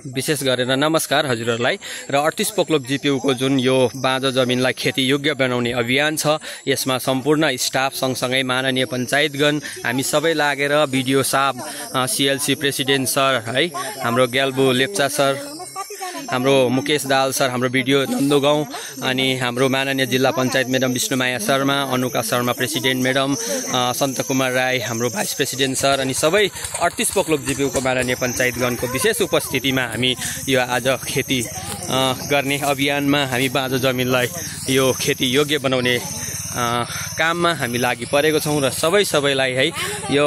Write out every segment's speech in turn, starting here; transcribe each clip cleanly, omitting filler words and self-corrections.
विशेष गरेर नमस्कार हजुरहरूलाई र 38 पोकलोक जीपीयू को जुन यो बाँझो जमिनलाई खेती योग्य बनाउने अभियान छ यसमा सम्पूर्ण स्टाफ सँगसँगै माननीय पञ्चायतगण हामी सबै लागेर बीडीओ साहब सीएलसी प्रेसिडेन्ट सर है हाम्रो ग्याल्बो लेप्चा सर हाम्रो मुकेश दाल सर हाम्रो बीडीओ नन्दगाउँ अनि हाम्रो माननीय जिल्ला panchayat madam Bishnumaya Sharma Anuka Sharma president madam Sant Kumar Rai हाम्रो भाइस प्रेसिडेन्ट सर अनि सबै 38 पोकलोक जीपीयू को माननीय पञ्चायतगणको विशेष उपस्थितिमा हामी यो आज खेती गर्ने अभियानमा हामी बाँझो जमिनलाई यो खेती योग्य बनाउने काममा हामी लागि परेको छौं र सबैलाई है यो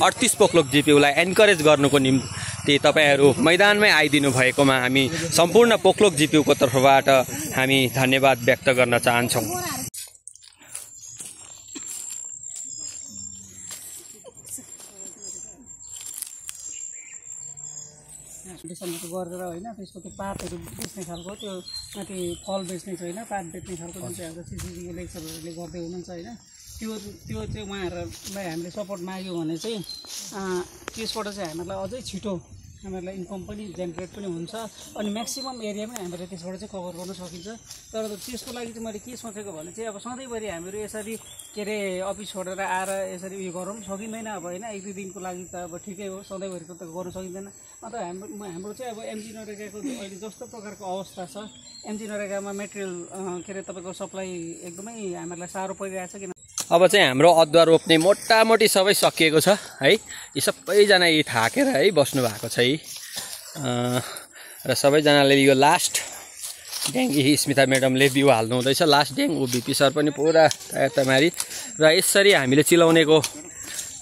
38 पोकलोक जीपीयूलाई एन्करेज गर्नुको निम्ति तपाईहरु मैदानमै आइदिनु भएकोमा हामी सम्पूर्ण पोकलोक जीपीयू को तर्फबाट हामी धन्यवाद व्यक्त गर्न चाहन्छौं। डिसम्बर गरेर हैन त्यसको त्यो पातहरु बेच्ने खालको त्यो माथि फल बेच्ने छैन पात बेच्ने खालको जुन चाहिँ हाम्रो सिसिटीको लेक्चरहरुले गर्दै हुनुहुन्छ हैन त्यो चाहिँ उहाँहरुलाई हामीले सपोर्ट माग्यो भने चाहिँ त्यसबाट चाहिँ हामीलाई अझै छिटो हामीलाई इन्कम पनि जेनेरेट पनि हुन्छ अनि म्याक्सिमम एरियामै हामीले त्यसबाट चाहिँ कभर गर्न सकिन्छ। तर त्यसको लागि चाहिँ मैले के सोचेको भने चाहिँ अब सधैँभरि हामीहरू यसरी के रे अफिस छोडेर आएर यसरी उयो गरौँ सकिँदैन अब हैन एक दुई दिनको लागि त अब ठिकै हो सधैँभरिको त गर्न सकिँदैन। अन्त हाम्रो चाहिँ अब एमजी नरेगाको अहिले जस्तो प्रकारको अवस्था छ एमजी नरेगामा मेटेरियल के रे तपाईको सप्लाई एकदमै हामीलाई साह्रो परिरहेछ किन अब चाहिँ हाम्रो अदुवा रोप्ने मोटामोटी सबै सकिएको छ है यी सबैजना यी थाकेर है बस्नु भएको छ र सबैजनाले यो लास्ट ड्याङ स्मिता मेडमले बिउ हाल्नु हुँदैछ लास्ट ड्याङ बीपी सर पनि पुरा तयारी र यसरी हामीले चिलाउनेको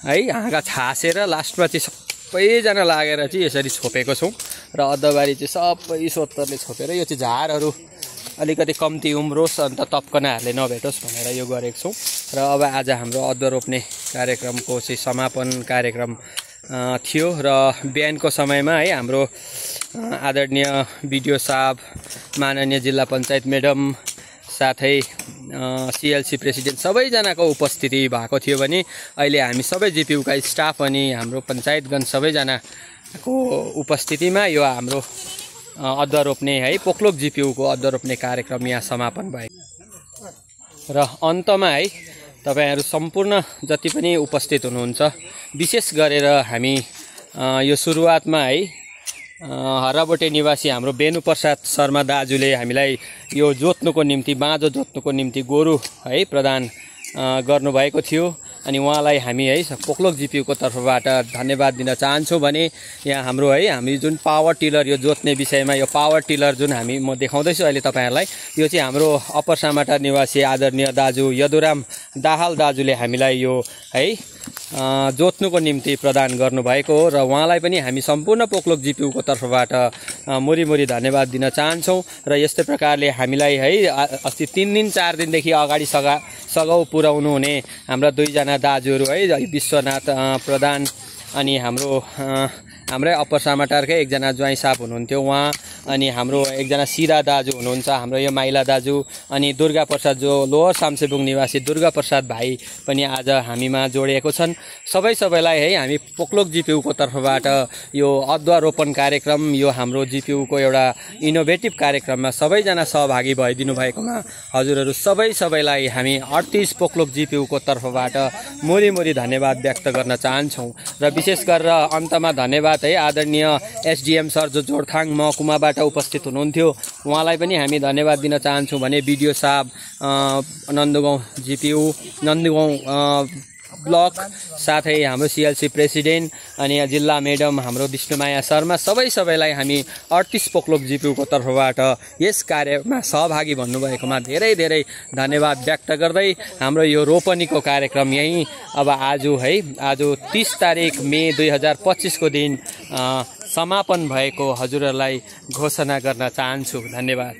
है हाँगा छासेर लास्टमा चाहिँ सबैजना लागेर चाहिँ यसरी छोपेको छौं र अदुवाबारी चाहिँ सबै सोत्तरले छोपेर यो चाहिँ झारहरू अलिकति कम्ती उम्रोस् अन्त तपकनाहरूले नभेटोस् भनेर यो गरेको छौं र अब आज हाम्रो अदुवा रोप्ने कार्यक्रमको चाहिँ समापन कार्यक्रम थियो र बिहानको समयमा है हाम्रो आदरणीय बीडीओ साहब माननीय जिल्ला पञ्चायत मेडम साथै सीएलसी प्रेसिडेन्ट सबैजनाको उपस्थिति भएको थियो भने अहिले हामी सबै जीपीयू का स्टाफ अनि हाम्रो पञ्चायतगण सबैजनाको उपस्थितिमा यो हाम्रो अदुवा रोप्ने है पोकलोक जीपीयू को अदुवा रोप्ने कार्यक्रम यहाँ समापन भयो र अन्तमा है तपाईहरु सम्पूर्ण जति पनि उपस्थित हुनुहुन्छ विशेष गरेर हामी यो सुरुवातमा है हराबोटे निवासी हाम्रो बेनु प्रसाद शर्मा दाजुले हामीलाई यो जोत्नुको निम्ति बाँझो जोत्नुको निम्ति गोरु है प्रदान गर्नुभएको थियो अनि उहाँलाई हामी है पोकलोक जीपीयू को तर्फबाट धन्यवाद दिन चाहन्छौं भने यहाँ हाम्रो है हामी जुन पावर टिलर यो जोत्ने विषयमा यो पावर टिलर जुन हामी म देखाउँदैछु अहिले तपाईहरुलाई यो चाहिँ हाम्रो अप्पर सामाटा निवासी आदरणीय दाजु यदुराम दाहाल दाजुले हामीलाई यो है जोत्नुको निम्ति प्रदान गर्नुभएको हो र उहाँलाई पनि हामी सम्पूर्ण पोकलोक जीपीयू को तर्फबाट मुरी धन्यवाद दिन चाहन्छौं र यस्तै प्रकारले हामीलाई है अस्ति 3 दिन 4 दिनदेखि अगाडि सघाउ पुर्याउनु हुने हाम्रा दुईजना दाजुहरू है विश्वनाथ प्रधान अनि हाम्रै अप्पर सामाटारकै एकजना ज्वाइँ साहब हुनुहुन्थ्यो उहाँ अनि हाम्रो एकजना सिरा दाजु हुनुहुन्छ हाम्रो यो माइला दाजु अनि दुर्गा प्रसाद जो लोअर सामसेबुङ निवासी दुर्गा प्रसाद भाइ पनि आज हामीमा जोडिएको छन् सबैलाई है हामी पोकलोक जीपीयू को तर्फबाट यो अदुवा रोपन कार्यक्रम यो हाम्रो जीपीयू को एउटा इनोभेटिभ कार्यक्रममा सबैजना सहभागी भइदिनु भएकोमा हजुरहरू सबैलाई हामी 38 पोकलोक जीपीयू को तर्फबाट मुरी धन्यवाद व्यक्त गर्न चाहन्छौं र विशेष गरेर अन्तमा धन्यवाद है आदरणीय एसडीएम सर जो जोरथाङ महकुमाबाट उपस्थित हुनुहुन्थ्यो उहाँलाई पनि हामी धन्यवाद दिन चाहन्छौं भने बीडीओ साहब नन्दगाउँ जीपीयू नन्दगाउँ ब्लक साथै हाम्रो सीएलसी प्रेसिडेन्ट अनि जिल्ला मेडम हाम्रो विष्णुमाया शर्मा सबैलाई हामी 38 पोकलोक जीपीयू को तर्फबाट यस कार्यमा सहभागी भन्नुभएकोमा धेरै धन्यवाद व्यक्त गर्दै हाम्रो यो रोपनीको कार्यक्रम यही अब आज 30 तारिक मे 2025 को दिन समापन भएको हजुरहरूलाई घोषणा गर्न चाहन्छु। धन्यवाद।